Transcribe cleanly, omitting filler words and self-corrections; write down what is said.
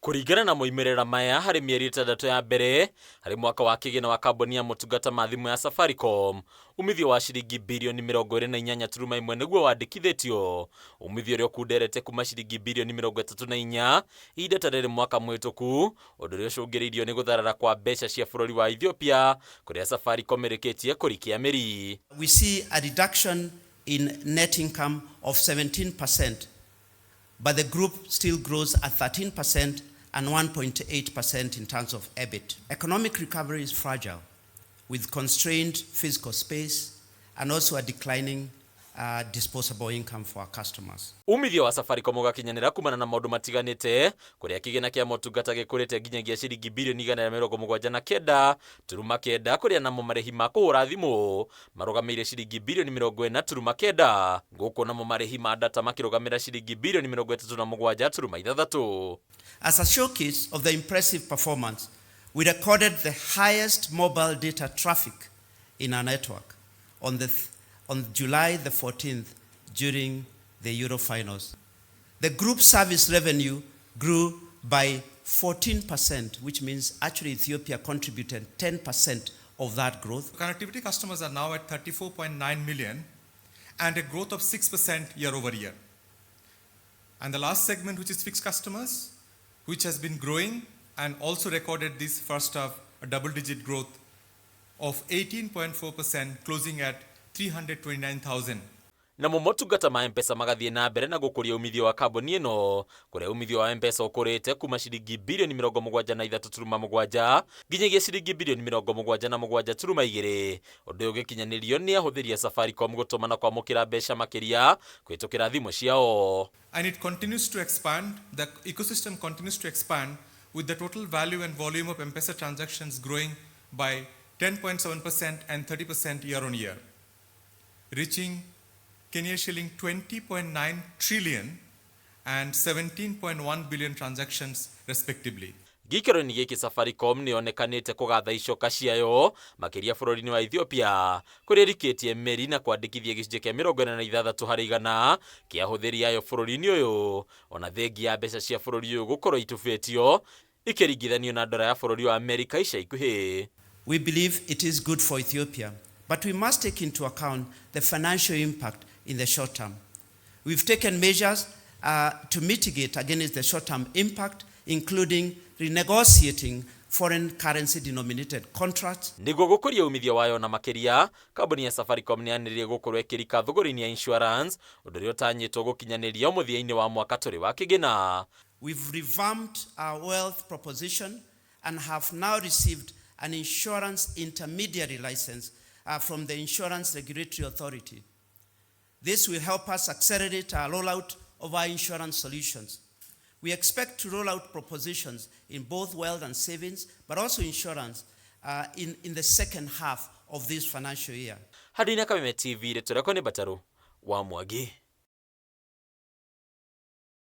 Kũringana na moimĩrĩra maya harĩ mĩeri 6 ya mbere harĩ mwaka wa kĩgĩna wa kambuni ya motungata ma thimũ ya Safaricom, umithio wa ciringi birioni 28.1 nĩguo wandĩkithĩtio, umithio ũrĩa ũkunderete kuma ciringi birioni 34 ihinda ta rĩrĩ mwaka mũhĩtũku, ũndũ ũrĩa ũcũngĩrĩirio nĩ gũtharara kwa mbeca cia bũrũri wa Ethiopia kũrĩa Safaricom ĩrĩkĩtie kũrikia mĩri. We see a reduction in net income of 17%, but the group still grows at 13% and 1.8% in terms of EBIT. Economic recovery is fragile, with constrained fiscal space and also a declining disposable income for our customers. Umithio wa Safaricom ũgakinyanĩra kumana na maũndũ matiganĩte, kũrĩa kĩgĩna kĩa motungata gĩkũrĩte nginyagia ciringi birioni 179.9, kũrĩa namo marĩhi ma kũhũra thimũ marũgamĩire ciringi birioni 40.9, gũkũ namo marĩhi ma data makĩrũgamĩra ciringi birioni 37.6. As a showcase of the impressive performance, we recorded the highest mobile data traffic in our network on July the 14th during the Euro finals. The group service revenue grew by 14%, which means actually Ethiopia contributed 10% of that growth. Connectivity customers are now at 34.9 million and a growth of 6% year over year. And the last segment, which is fixed customers, which has been growing and also recorded this first half a double-digit growth of 18.4%, closing at 329,000. Namo motungata ma M-Pesa magathiĩ na mbere na gũkũria umithio wa kambuni ĩno, kũrĩa umithio wa M-Pesa ũkũrĩte kuma ciringi birioni 73.7 nginyagia ciringi birioni 77.2, ũndũ ũyũ ũgĩkinyanĩrio nĩ ahũthĩri a Safaricom gũtũma na kwamũkĩra mbeca makĩria kũhĩtũkĩra thimũ ciao. And it continues to expand, the ecosystem continues to expand, with the total value and volume of M-Pesa transactions growing by 10.7% and 30% year on year, reaching Kenya shilling 20.9 trillion and 17.1 billion transactions respectively. Gĩikaro-inĩ gĩkĩ, Safaricom nĩ yonekanĩte kũgatha icoka ciayo makĩria bũrũri-inĩ wa Ethiopia, kũrĩa ĩrikĩtie mĩri na kwandĩkithia gĩcunjĩ kĩa 46% kĩa ahũthĩri ayo bũrũri-inĩ ũyũ, ona thengia ya mbeca cia bũrũri ũyũ gũkorwo itubĩtio ikĩringithanio na ndora ya bũrũri wa Amerika ica ikuhĩ. We believe it is good for Ethiopia, but we must take into account the financial impact in the short term. We've taken measures to mitigate against the short-term impact, including renegotiating foreign currency denominated contracts. Nĩguo gũkũria umithio wayo na makĩria, kambuni ya Safaricom nĩ yanĩrĩire gũkorwo ĩkĩrika thũgũrĩ-inĩ ya insurance, ũndũ ũrĩa ũtanyĩtwo gũkinyanĩrio mũthia-inĩ wa mwaka tũrĩ wa kĩgĩna. We've revamped our wealth proposition and have now received an insurance intermediary license from the Insurance Regulatory Authority. This will help us accelerate our rollout of our insurance solutions. We expect to roll out propositions in both wealth and savings, but also insurance in the second half of this financial year. Handũ-inĩ Kameme TV, rĩtwa rĩakwa nĩ Mbataru wa Mwangi.